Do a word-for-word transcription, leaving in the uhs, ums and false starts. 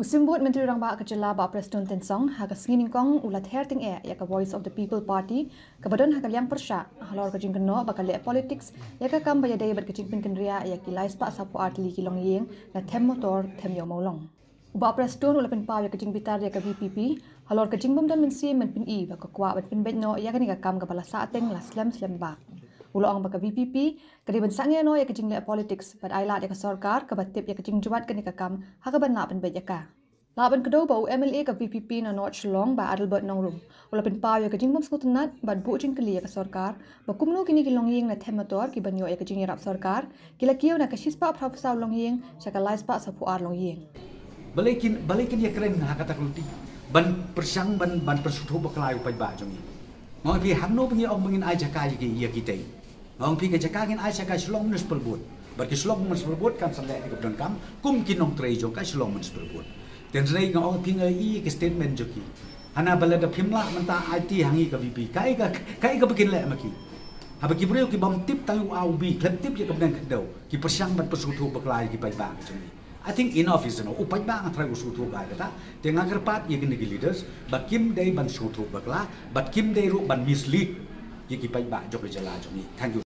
U Symbud Myntri Rangbah ka jylla Bah Prestone Tynsong ha ka sngi Nyngkong u la ther tyngeh ïa ka Voice of the People Party kaba don ha ka liang pyrshah halor ka jingkynnoh ba ka leh politics ïa ka kam ba ïadei bad ka jingpynkynriah ïa ki lai spah saphew ar tylli ki longïing na them motor them ïew mawlong. U Bah Prestone u la pynpaw ïa ka jingbitar ïa ka VPP halor ka jingbym don mynsiem ban pyni ba ka kwah ban pynbeit noh ïa kane ka kam kaba la sahteng la slem slem bha. U la ong ba ka VPP ka dei ban sangeh noh ïa ka jingleh politics bad ai lad ïa ka sorkar kaba tip ïa ka jingjwat kane ka kam ha kaban lah pynbeit ïa ka. Lah ban kdew ba u MLA ka VPP na North Shillong Bah Adelbert Nongrum u la pynpaw ïa ka jingbym sngewtynnat bad buh jingkylli ïa ka sorkar ba kumno kine ki longïing na them motor ki ban ïoh ïa ka jingïarap sorkar ki la kiew na ka shispah phra phew saw longïing sha ka lai spah saphew ar longïing. Balei kin, balei kin ïakren ha kata ka luti ban pyrshang ban, ban pynsngewthuh bakla ïa u paidbah jong ngi. Nga ong phi hangno ba ngi ong ba ngin ai jaka ïa ki, ïa kitei. Nga ong phi ka jaka ngin ai sha ka Shillong Municipal Board. Bad ki Shillong Municipal Board kan sa leh ïa ka ba donkam kum ki nongtrei jong ka Shillong Municipal Board. Te hynrei nga ong phi nga ïohi ïa ki statement jong ki. Hana ba lada phim lah mynta aiti ha ngi ka VPP. Kaei ka, kaei kaba kin leh ma ki. Haba ki briew ki bym tip tang ïa u A u B, khlem tip ïa ka bneng khyndew, ki pyrshang ban pynsngewthuh bakla ïa ki paidbah ka jong ngi. I think enough is enough. U paidbah nga tharai u sngewthuh ba kata. Te nga kyrpad ïa kine ki leaders ba kim dei ban sngewthuh bakla, bad kim dei ruh ban mislead ïa ki paidbah jong ka jylla jong ngi. Thank you.